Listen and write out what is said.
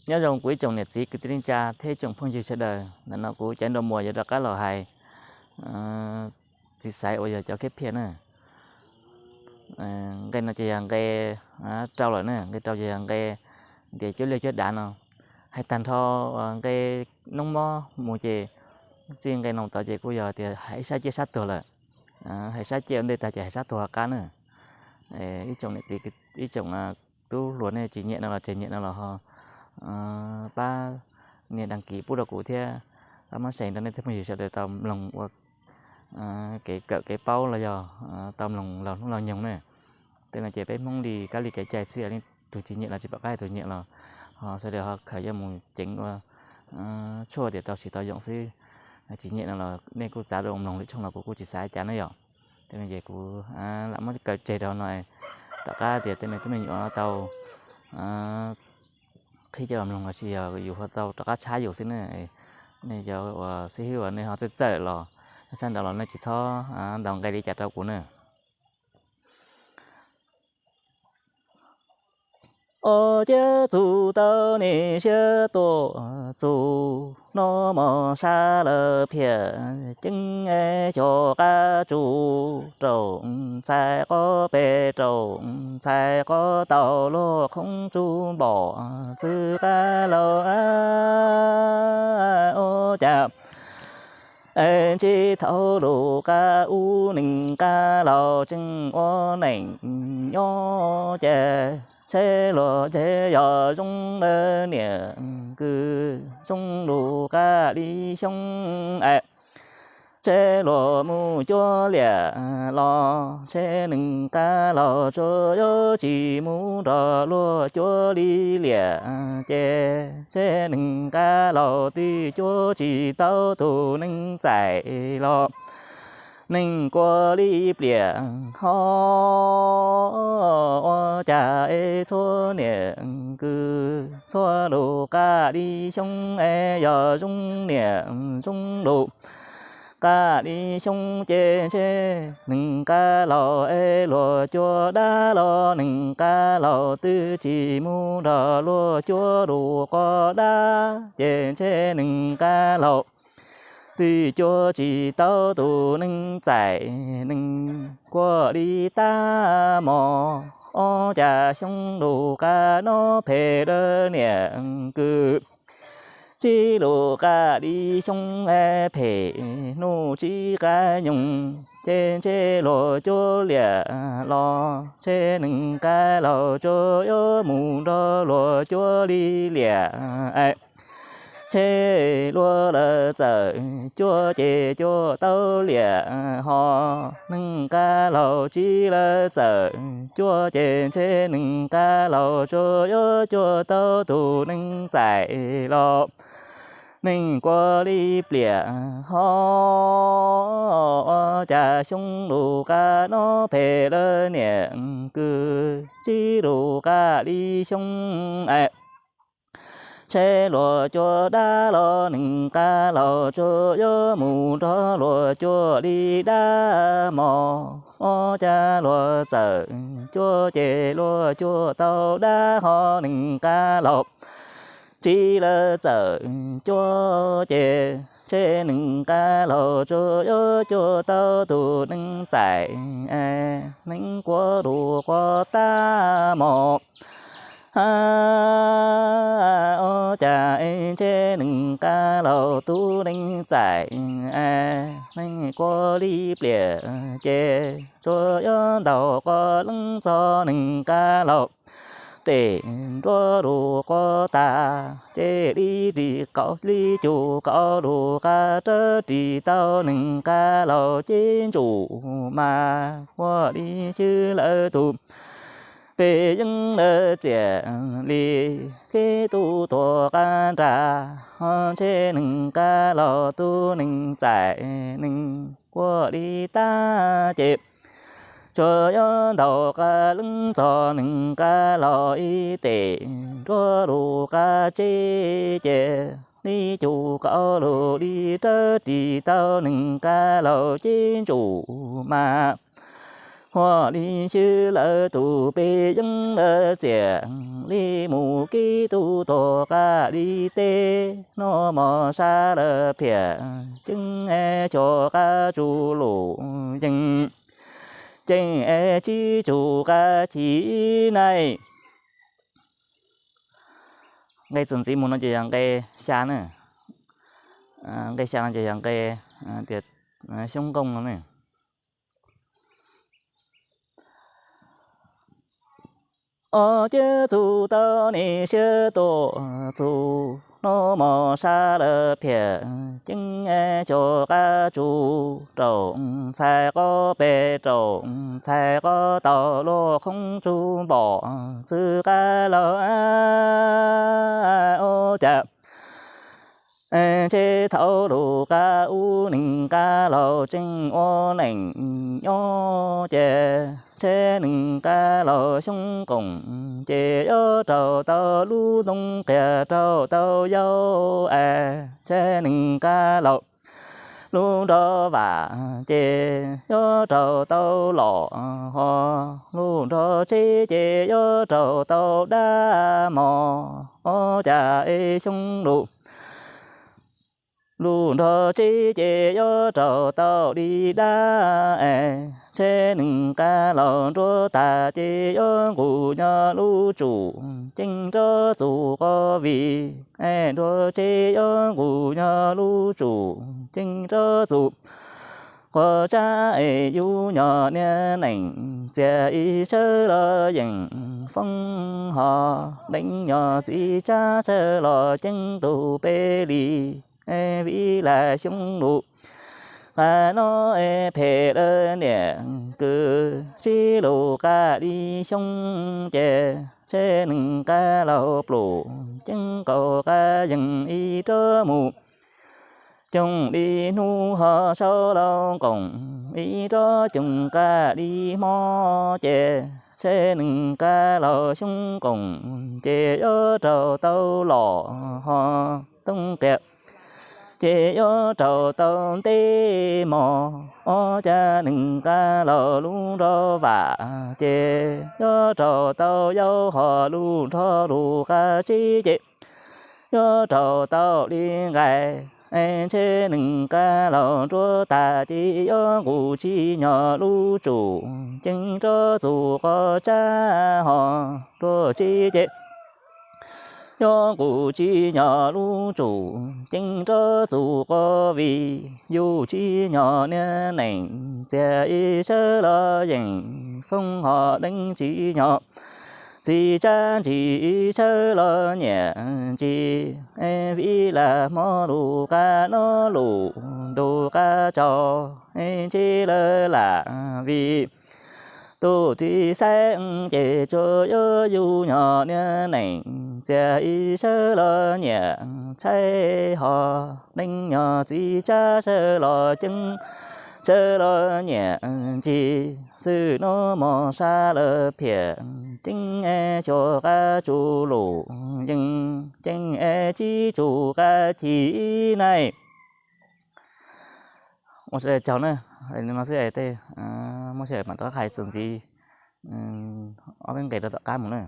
Nyob zoo kuv ib tsoom niam txiv kwv tij neej tsa thiab ib tsoom phooj ywg sawv daws, ntawm no kuv Caiv Nraug Muas yuav rov qab los hais txiv xaiv uas yog cov khiab phiaj na. Nqe no ces yog nqe rau lawm na, nqe rau ces yog nqe ntiav cuab liaj cuab dav no. Hais tag nrho nqe noob mob mus ces txij nqe no tod ces kuj yog tias hais sab ciaj sab tuag lawm. Hais sab ciaj ua ntej tag ces hais sab tuag qab na. Ib tsoom niam txiv, ib tsoom tub hluas nej tsis nyiam no los tseg, nyiam no los ho pab nias đăng ký pub rau kuv thiab, pab muab share rau nej tej phooj ywg sawv daws tau mloog ua kev kawm kev paub los yog tau mloog laug hnub laug nyoog na. Tej no ces peb Hmoob li kab li kev cai xwb, leej twg tsis nyiam los tsis pom qab, tus nyiam los ho sawv daws ho khaws coj mus ceev ua tshuaj tias tau siv tau yoom xwb. Tsis nyiam no los nej kuj txav rau mloog lwm tshooj los kuv kuj tsis xav cas na yom. Tej no ces kuv lam muab kaw tseg rau no, tom qab tias tej me tub me nyuam tau qhib coj los mloog los sis yog yus ho tau rov qab tshab yus xwb na. Nej cov uas xib hwb uas nej ho txawj txawj los sab nraud los nej tsis txhob ntaus nqe li cas rau kuv na. Ob ciav txuj tau niam siab tuaj txug, noj mov sab lawv phiaj ceeb, xyov qab tsuj rau ntxhais qhov pem, rau ntxhais qhov tau luag khoob tsuj npom txwv qab laug. Ua cas ntsib thaum lus qab ub neeg qab laug tseem ua neej nyob ces, ntshe luag ntshe yog zoo lawm niam kwv, zoo lus qab li xyoob es. Ntshe luag mus cuab liam los ntshe neeg qab laug tsuas yuav tsis mus nrog luag cuab li liam ces, ntshe neeg qab laug twb cuab tsis tau tus neeg txais los neeg kuaj li pliam ho. Ua cas es txhua niam kwv txhua lus qab li xyoob es, yog zoo niam zoo lus qab li xyoob ces ntshe neeg qab laug es luag cuab dab los neeg qab laug twb tsis mus nrog luag cuab lus quaj dab ces ntshe neeg qab laug twb cuab tsis tau tus neeg txais neeg kuaj li tab mos. Ua cas xyoob lus qab no phem lawm niam kwv, ntsib lus qab li xyoob es phem hnub tsis qab nyoog ces ntshe luag cuab liam los ntshe neeg qab laug tsuas yuav mus nrog luag cuab li liam es. Ntshe luag lawv txawm cuab ces cuab tau liam ho, neeg qab laug tsis lawv txawm cuab ces ntshe neeg qab laug tsuas yuav cuab tau tus neeg txais los neeg kuaj li pliam ho. Ua cas xyoob lus qab no phem lawm niam kwv, ntsib lus qab li xyoob es. Ntshe luag cuab dab los neeg qab laug tsuas yuav mus nrog luag cuab li dab mos. Ua cas luag txawm cuab ces luag cuab tau dab ho neeg qab laug tsis lawv txawm cuab ces ntshe neeg qab laug tsuas yuav cuab tau tus neeg txais neeg kuaj lus quaj tab mos. Ua cas es ntshe neeg qab laug tus neeg txais neeg kuaj li pliam ces tsuas yuav ntaus qhov leej txog neeg qab laug tes nruab lus quaj tas ces li ris qau li cus qau lus qab rawv ris tau neeg qab laug cev ntsum mas ua li xwb lawv tus pes yeeb lawv txiam li khib tub tuag qab nrag ho ntshe neeg qab laug tus neeg txais neeg kuaj li tab ces tsuas yuav ntaus qab leej txog neeg qab laug ib tes nruab lus qab tseb ces li cus qau lus li rawv ris tau neeg qab laug cev ntsum mas Huam li xwb lawv tus peb yeeb lawv txiam li mus kib tug tuag qab li teb, noj mov sab lawv phiam ceeb, xyov qab tsuj lus yees, ceeb tsib tsug qab chim nai. Nqe txuas ntxiv mus no ces yog nqe xya na. Nqe xya no ces yog nqe tias xyoob nkooj no ne. Ob ciab txug tau nim siab tuam txug, noj mov sab lawv phiam ceeb, xyov qab tsuj raum ntxhais qob pem raum ntxhais qob tau luaj khoob tsuj npom txwv qab laug ua cas ntshe thaum lub qab ub neeg qab laug tseem ua neej nyob ces ntshe neeg qab laug xyoob koom ces yuav raug tau lub ntoo qias raug tau yau es ntshe neeg qab laug lub nrog vam ces yuav raug tau los ho, lub nrog tsheb ces yuav raug tau dab mos ua cas es xyoob lus lub nrog tsheb ces yuav raug tau li dab es ntshe neeg qab laug nruab tas ces yuav nqus nyob lub tsum ceeb nrov txug quas vim es nruab tsheb yuav nqus nyob lub tsum ceeb nrov txug quas tsab es yus nyob niaj neej txias ib sawv los yeem foob ho, deev nyob txiv tsab sawv los ceeb tug peb li vim lam xyoob lus qab no es phem lawm niam kwv tsib lus qab li xyoob ces ntshe neeg qab laug pluj ceeb nkaus qab yees ib rov mus coog li hnub ho saud laug nkoos ib rov coog qab li hmo ces ntshe neeg qab laug xyoob koom ces yuav raug tau los ho, toob qias ces yuav raug tau ntev mos ua cas neeg qab laug lub nrog vam ces yuav raug tau yau ho, lub nrog lub qab tsib ces yuav raug tau li nqaij es ntshe neeg qab laug nruab tas ces yuav nqus tsib nyob lub tsum ceeb nrov txug quas tsab ho, nruab tsib ces yuav nqus tsib nyob lub tsum ceeb nrov txug quas vim yus tsib nyob niaj neej txias ib sawv los yeem foob ho, deev tsib nyob txiv tsab ntsis ib sawv los nyiam ntsis vim lam hmo lub qab no lub ntuj qab tsaus ntshe lawv lam vim tus txiv xaiv ces tsuas yuav yus nyob niaj neej txias ib sawv los nyiam tshaib ho, deev nyob txiv tsab sawv los ceeb sawv los nyiam ntsis xwb no mos sab lawv phiam ceeb xyov qab tsuj lus yees ceeb tsib tsug qab chim nai. Ua sawv daws tsaug na, no xwb tej muaj sij hawm mam rov qab hais txuas ntxiv ob peb nqe rau tom qab mus na.